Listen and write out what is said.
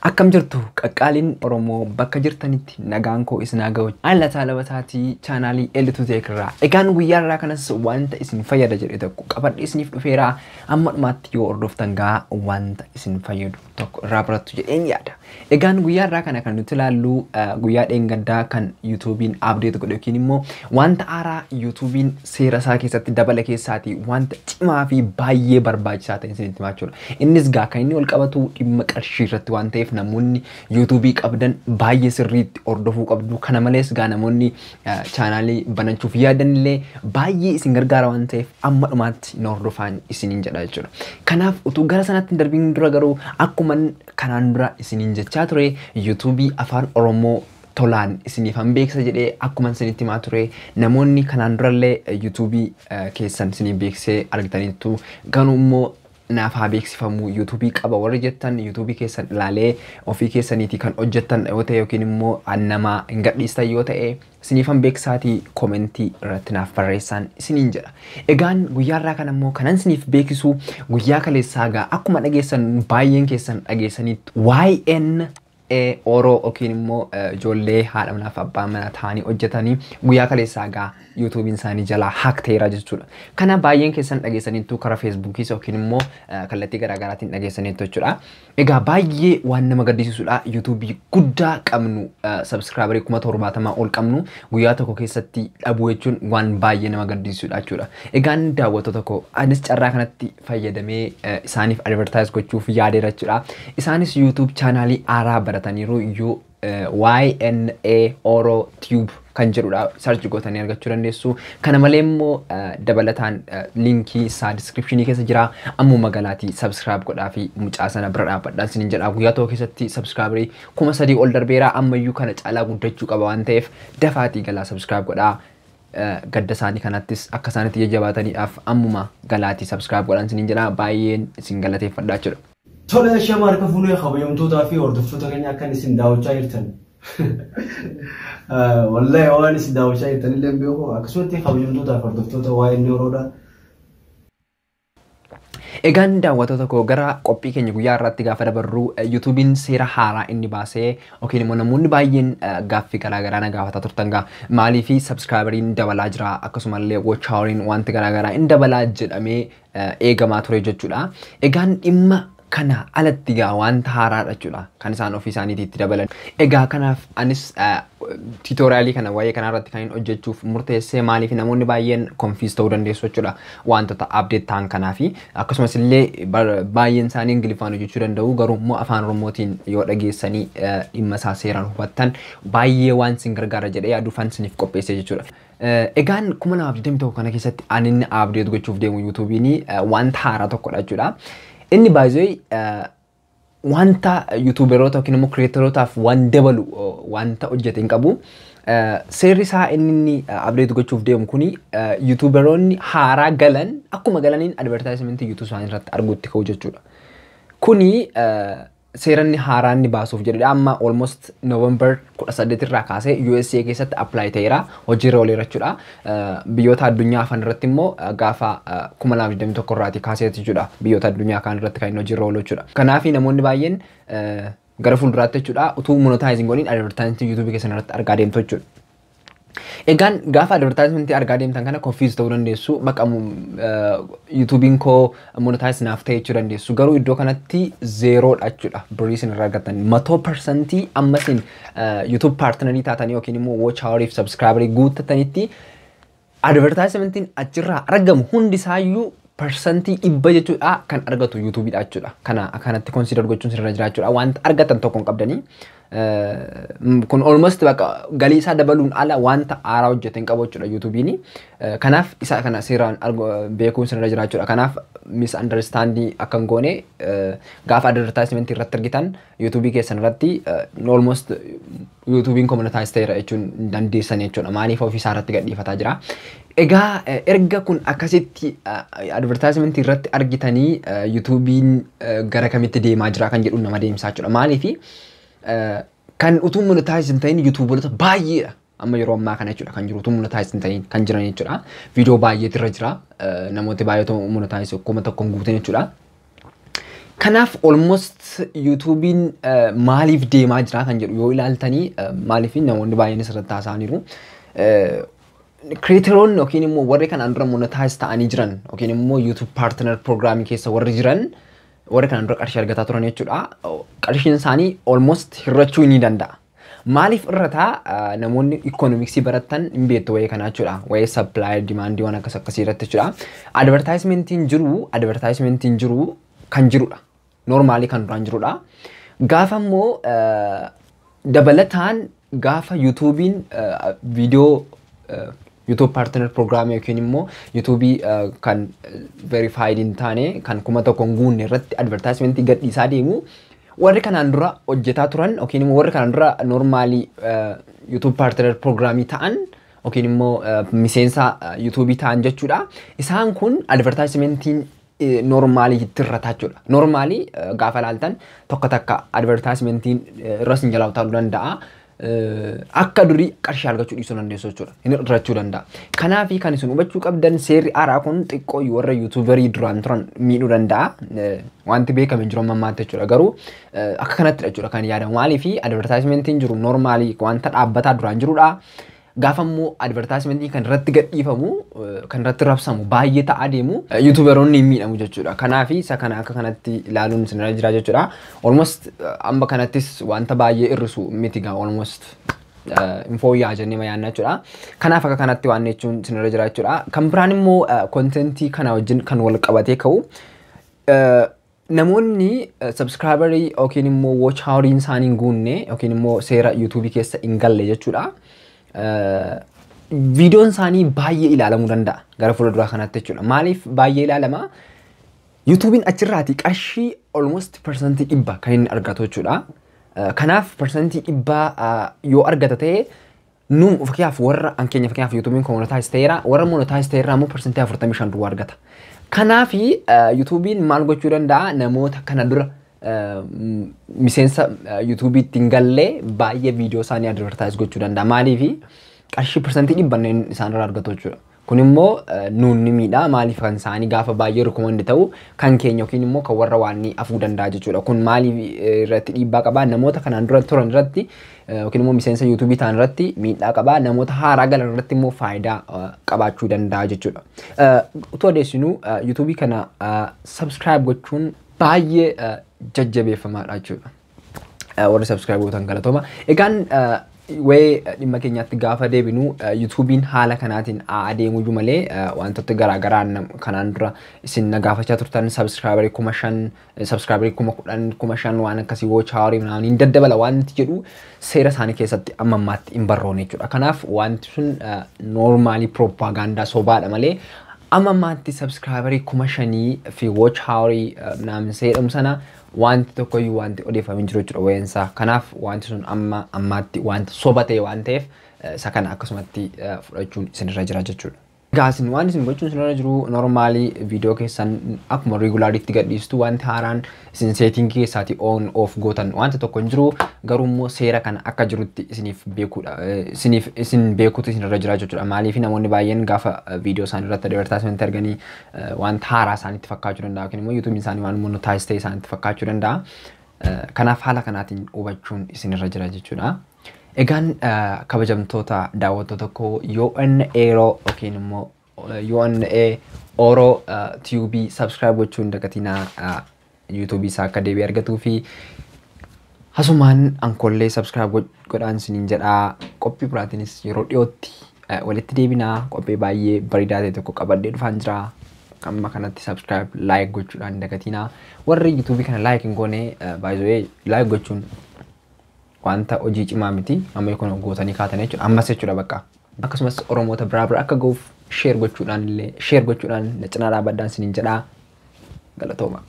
Akkam jirtu qaqqaaliin Oromoo? Bakka jirtanitti nagaan koo isin haa ga'u. Ani Lataa Labataatii, chaanaalii Elitu Teekirraa. Egaan guyyaa irraa kanas wanta isin fayyada jedhe tokko qabadhee isiniif dhufeera. Amma dhumaatti yoo hordoftan gaa wanta isin fayyadu tokko irraa barattu jedheen yaada. Egaan guyyaa irraa kana kan nuti ilaallu guyyaa dheengaddaa kan YouTube'n update godhe yookiin immoo wanta haaraa YouTube'n seera isaa keessatti dabale keessaatii wanta cimaa fi baay'ee barbaachisaa ta'e isinitti himaa jechuudha. Innis gaa kan inni wal qabatu dhimma qarshii irratti waan ta'eef, namoonni YouTube'ii qabdan baay'ee sirriitti hordofuu qabdu. Kana malees gaa namoonni chaanaalii banachuuf yaadan illee baay'ee isin gargaara waan ta'eef, amma dhumaatti na hordofaan isiniin jedha jechuudha. Kanaaf utuu gara sanatti hin darbiin dura garuu, akkuma kanaan dura isiniin jechaa ture, YouTube'ii afaan Oromoo tolaan isiniifan beeksisa jedhee akkuma isinitti himaa ture, namoonni kanaan durallee YouTube'ii keessan isiniif beeksisee argitaniittu, garuu immoo naaf haa beeksifamu YouTube'ii qaba warri jettan, YouTube'ii keessan ilaalee ofii keessaniitii kan hojjettan yoo ta'e yookiin immoo nama hin gadhiistan yoo ta'e, isiniifan beeksisaatii commentii irratti naaf barreessaan isiniin jedha. Egaan guyyaa irraa kana immoo kanan isiniif beeksisu, guyyaa kaleessaa gaa akkuma dhageessan, baay'een keessan dhageessanitti, YN Oro yookiin immoo ijoollee haadha manaa fi abbaa manaa ta'anii hojjetanii guyyaa kaleessaa gaa YouTube'n isaanii jalaa hack ta'eera jechuudha. Kana baay'een keessan dhageessaniittu, karaa Facebookis yookiin immoo kallattii garaagaraatiin dhageessaniittu jechuudha. Egaa baay'ee waan nama gaddisiisudha. YouTube'ii guddaa qabnu, subscriberii 70,000 ol qabnu guyyaa tokko keessatti dhabuu jechuun waan baay'ee nama gaddisiisudha jechuudha. Egaan daawwattoota koo, anis carraa kanatti fayyadamee isaaniif advertise gochuuf yaadeera jechuudha. Isaanis YouTube chaanaalii haaraa barataniiru, yoo YNA Oro Tube kan jedhudha, search gootanii argachuu dandeessu. Kana malee immoo dabalataan linkii isaa descriptionii keessa jira. Ammuma galaatii subscribe godhaa fi mucaa sana bira dhaabbadhaa isiniin jedha. Guyyaa tokko keessatti subscriberii 3,000 ol darbeera, ammayyuu kana caalaa guddachuu qaba waan ta'eef, dafaatii galaa subscribe godhaa. Gadda isaanii kanattis akka isaanitti jajjabaataniidhaaf ammuma galaatii subscribe godhaan isiniin jedha, baay'een isin galateeffadhaa jechuudha. Tole, ishee harka fuunee kabajamtootaa fi hordoftoota keenya, akkan isin daawwachaa jirtan. Wallahi waan isin daawwachaa jirtan illee hin beeku, akkasumatti kabajamtootaa fi hordoftoota waa'ee Oroodha. Egaan daawwattoota koo, gara qophii keenya guyyaa irratti gaafa dabarru, YouTube'n seera haaraa inni baasee yookiin immoo namoonni baay'een gaaffii garaagaraa na gaafataa turtan gaa, maaliif subscriberiin dabalaa jira, akkasumallee watch houriin wanti garaagaraa inni dabalaa jedhamee eegamaa ture jechuudha. Egaan dhimma kana alatti gaa wanta haaraadha jechuudha kan isaan ofii isaaniitii itti dabalan. Egaa kanaaf anis tutorialii kana waa'ee kanaa irratti kan hin hojjechuuf murteessee, maaliif namoonni baay'een confuse ta'uu dandeessu jechuudha wantoota update ta'an kanaafi. Akkasumas illee baay'een isaanii Ingiliffaan hojjechuu danda'u, garuu immoo afaan Oromootiin yoo dhageessanii dhimma isaa seeraan hubattan baay'ee waan isin gargaara jedhee yaaduufan isiniif qopheesse jechuudha. Egaan 2021 kana keessatti ani inni update gochuuf deemu YouTube'n wanta haaraa tokkodha jechuudha. Inni baay'ee wanta YouTuberoota yookiin immoo creatorootaaf waan dabalu wanta hojjete hin qabu. Seerri isaa inni update gochuuf deemu kuni, YouTuberoonni haaraa galan akkuma galaniin advertisementii YouTube isaanii irratti arguutti ka'u jechuudha. Kuni seeranni haaraa inni baasuuf jedhudha. Amma almost November 18 irraa kaasee USA keessatti apply ta'eera, hojiirra ooleera jechuudha. Biyyoota addunyaa afan irratti immoo gaafa 2021 irraatii kaasee jechuudha. Biyyoota addunyaa kaan irratti kan inni hojiirra oolu jechuudha. Kanaaf namoonni baay'een gara fuulduraatti jechuudha utuu monetizing godhin advertising YouTube keessan irratti argaa deemtu jechuudha. Egaan gaafa advertisementii argaa deemtan kana confuse ta'uu dandeessu. Bakka YouTube'n koo monetize naaf ta'e jechuu dandeessu. Garuu iddoo kanatti zerodha jechuudha. Birrii isin irraa argattan. 100% amma isin YouTube partnerii taatanii yookiin immoo watch houriif subscriberii guuttatanitti, advertisementiin achirraa argamu hundi isaayyuu 100% jechuudha kan argatu YouTubeidha jechuudha. Kana akkanatti consider gochuun sirra jira jechuudha. Wanta argatan tokko hin qabdanii. Kun almost bakka galii isaa dabaluun ala wanta haaraa hojjete hin qabu jechuudha YouTube'n. Kanaaf isa kana seeraan beekuun sirra jira jechuudha. Kanaaf misunderstanding akka hin goone, gaafa advertisement irratti argitan YouTube'ii keessan irratti, almost YouTube'n monetize ta'eera jechuun hin dandeessan jechuudha. Maaliif ofii isaa irratti gadhiifataa jira. Egaa erga kun akkasitti advertisement irratti argitanii, YouTube'n gara kamitti deemaa jira kan jedhu nama deemsaa jechuudha. Maaliif kan utuu monetize hin ta'in YouTuberoota baay'eedha. Amma yeroo ammaa kana jechuudha kan jiru utuu monetize hin ta'in kan jiran jechuudha. Viidiyoo baay'eetu irra jira. Namooti baay'eetu monetize 1,000 hin guutin jechuudha. Kanaaf almost YouTube'n maaliif deemaa jira kan jedhu yoo ilaaltanii, maaliif namoonni baay'een asirratti haasa'aniiru. Creatoroonni yookiin immoo warri kanaan dura monetize ta'anii jiran yookiin immoo YouTube Partner Programii keessa warri jiran, warri kanaan dura qarshii argataa turan jechuudha. Qarshiin isaanii almost hir'achuu ni danda'a. Maaliif irrataa? Namoonni economicsii baratan hin beektu wayii kanaa jechuudha. Wayii supply demand waan akkas akkasii irratti jechuudha. Advertisementiin jiru kan jirudha. Normaalii kan duraan jirudha. Gaafa immoo dabalataan gaafa YouTube'n viidiyoo YouTube Partner Program yookiin immoo YouTube'ii kan verified hin taane, kan 1000 hin guunne irratti advertisementii gadhiisaa deemu, warri kanaan dura hojjetaa turan yookiin immoo warri kanaan dura normaalii YouTube Partner Programii ta'an yookiin immoo miseensa YouTube'ii ta'an jechuudha. Isaan kun advertisementiin normaalii itti irrataa jechuudha. Normaalii gaafa ilaaltan tokko takka advertisementiin irra sin jalaa utaaluu danda'a. Akka durii qarshii argachuu dhiisuu dandeessu jechuudha. Inni irrachuu danda'a. Kanaaf kan isin hubachuu qabdan, seerri haaraa kun xiqqoo warra YouTuberii duraan turan miidhuu danda'a. Wanti beekame hin jiru amma ammaatti jechuudha. Garuu akka kanatti jechuudha kan yaadamu. Maaliif? Advertisementiin jiru normaalii wanta dhaabbataa duraan jirudha. Gaafa immoo advertisementii kan irratti gadhiifamu, kan irratti rabsamu baay'ee ta'aa deemu, YouTuberoonni hin miidhamu jechuudha. Kanaaf isa kana akka kanatti ilaaluun isinirra jira jechuudha. Almost amma kanattis wanta baay'ee hir'isu miti gaa, almost hin fooyya'aa jennee yaadna jechuudha. Kanaaf akka kanatti waan jechuun isinirra jira jechuudha. Kan biraan immoo contentii kana wajjin kan wal qabatee ka'u, namoonni subscriberii yookiin immoo watch houriin isaanii hin guunne yookiin immoo seera YouTubeii keessa hin galle jechuudha. Viidiyoon isaanii baay'ee ilaalamuu danda'a gara fuulduraa kanatti jechuudha. Maaliif baay'ee ilaalama? YouTube'n achirraati qarshii almost 100% kan inni argatu jechuudha. Kanaaf 100% yoo argata ta'e, nu fakkeenyaaf warra an keenya, fakkeenyaaf YouTube'n kun monetize ta'eera, warra monetize ta'eerraa immoo 45% duwwaa argata. Kanaaf YouTube'n maal gochuu danda'a? Namoota kana dura miseensa YouTube'itti hin galle baay'ee viidiyoo isaanii advertise gochuu danda'a. Maaliif? Qarshii 100% isaan irraa argatu jechuudha. Kun immoo nuun ni miidha. Maaliif? Kan isaanii gaafa baay'ee recommend ta'u, kan keenya yookiin immoo kan warra waan ni afuu danda'a jechuudha. Kun maaliif irratti dhiibbaa qabaa? Namoota kanaan dura turan irratti yookiin immoo miseensa YouTube'ii ta'an irratti miidhaa qabaa. Namoota haaraa galan irratti immoo faayidaa qabaachuu danda'a jechuudha. Utuu adeemsinu YouTube'ii kana subscribe gochuun baay'ee jajjabeeffamaadha jechuudha. Warri subscribe gootan galatooma. Egaan wayii dhimma keenyaatti gaafa deebinu, YouTube'n haala kanaatiin adeemuyyuu malee, wantoota garaagaraa kanaan dura isin na gaafachaa turtan, subscriberii 5000, subscriberii 10,000, 5000 waan akkasii, watch hourii hin daddabala wanti jedhu seera isaanii keessatti amma ammaatti hin barroone jechuudha. Kanaaf wanti sun normaalii propagaandaa sobaadha malee, amma ammaatti subscriberii 5000 fi watch hourii naamsee jedhamu sana wanti tokkoyyuu wanti odeeffamee jiru jechuudha wayinsaa. Kanaaf wanti sun amma ammaatti wanta soba ta'e waan ta'eef, isa kana akkasumatti fudhachuun isinirra jira jechuudha. Egaa isin waan isin gochuun isinirra jiru, normaalii viidiyoo keessan akkuma regulariitti gadhiistu. Wanti haaraan isin settingii keessaatii on off gootan wanta tokko hin jiru. Garuu immoo seera kana akka jirutti isiniif beekuudha, isiniif isin beekuutu isinirra jira jechuudha. Maaliif? Namoonni baay'een gaafa viidiyoo isaanii irratti advertisement arganii wanta haaraa isaanitti fakkaachuu danda'a yookiin immoo YouTube'n isaanii waan monetize ta'e isaanitti fakkaachuu danda'a. Kanaaf haala kanaatiin hubachuun isinirra jira jechuudha. Egaan kabajamtoota daawwattoota koo, yoo eeroo yookiin immoo yoo Oro Tube'ii subscribe gochuu hin dagatinaa, YouTube'ii isaa akka deebi'ee argatuu fi hasumaan ankollee subscribe godhaan isiniin jedhaa. Qophii biraatiinis yeroo dhiyootti walitti deebinaa. Qophii baay'ee bareedaa ta'e tokko qabadhee dhufaan jira. Amma kanatti subscribe, like gochuudhaan hin dagatinaa. Warri YouTube'ii kana like hin goone, baay'ee like gochuun wanta hojii cimaa miti. Amma kun gootanii kaatan jechuudha, ammas jechuudha bakka. Akkasumas Oromoota biraa bira akka ga'uuf share gochuudhaan illee, share gochuudhaan na cinaa dhaabbadhaan isiniin jedhaa. Galatooma.